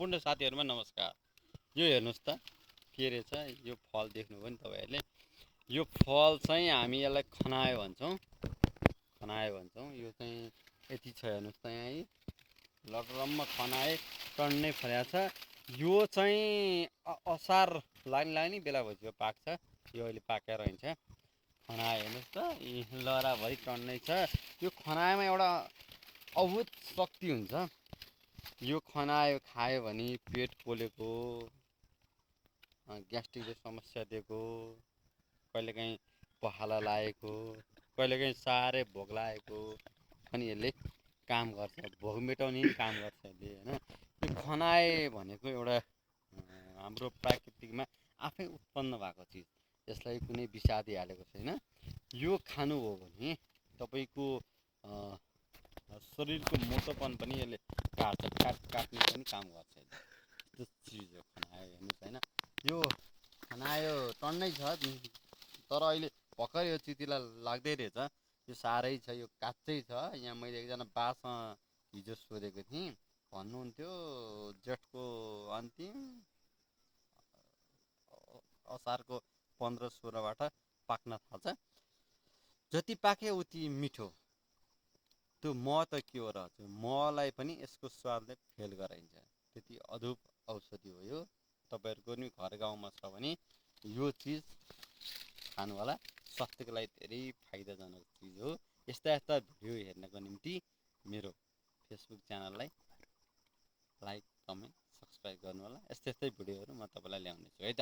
सम्पूर्ण साथीहरुमा नमस्कार। यो हेर्नुस् त के रहेछ यो फल देख्नुभयो नि तपाईहरुले। यो फल चाहिँ हामी यसलाई खनायो भन्छौं। यो चाहिँ यति छ हेर्नुस् त यहाँ लटरम्म खनाए टन्नै फल्या छ। यो चाहिँ असार लाग्ने बेला भएपछि यो पाक्छ। यो अहिले पाकेर हिँड्छ। खनाए हेर्नुस् त यी लहराभरि टन्नै छ। यो खनाएमा एउटा अद्भुत शक्ति हुन्छ। यो खनायो खायो भने पेट पोलेको, ग्यास्ट्रिकले समस्या दिएको, कहिलेकाहीँ पखाला लागेको, कहिलेकाहीँ साह्रै भोक लागेको अनि यसले काम गर्छ। भोक मेटाउने काम गर्छ यसले हैन। यो खनाए भनेको एउटा हाम्रो प्राकृतिकमा आफै उत्पन्न भएको चिज। यसलाई कुनै विषादी हालेको छैन। यो खानु हो भने तपाईको शरीरको मोटोपन पनि यसले काट्ने पनि काम गर्छ। त्यो चिज हो खनायो हेर्नुस् हैन। यो खनायो टन्नै छ तर अहिले भर्खर यो चितिला लाग्दै रहेछ। यो साह्रै छ, यो काच्चै छ। यहाँ मैले एकजना बासँग हिजो सोधेको थिएँ, भन्नुहुन्थ्यो जेठको अन्तिम असारको 15-16बाट पाक्न थाल्छ। जति पाके उति मिठो। त्यो मह त के हो र, महलाई पनि यसको स्वादले फेल गराइन्छ। त्यति अद्भुत औषधि हो यो। तपाईहरुको नि घर गाउँमा छ भने यो चिज खानु होला। स्वास्थ्यको लागि धेरै फाइदाजनक चिज हो। यस्ता भिडियो हेर्नको निम्ति मेरो फेसबुक च्यानललाई लाइक, कमेन्ट, सब्स्क्राइब गर्नु होला। यस्तै भिडियोहरु म तपाईलाई ल्याउने छु है त।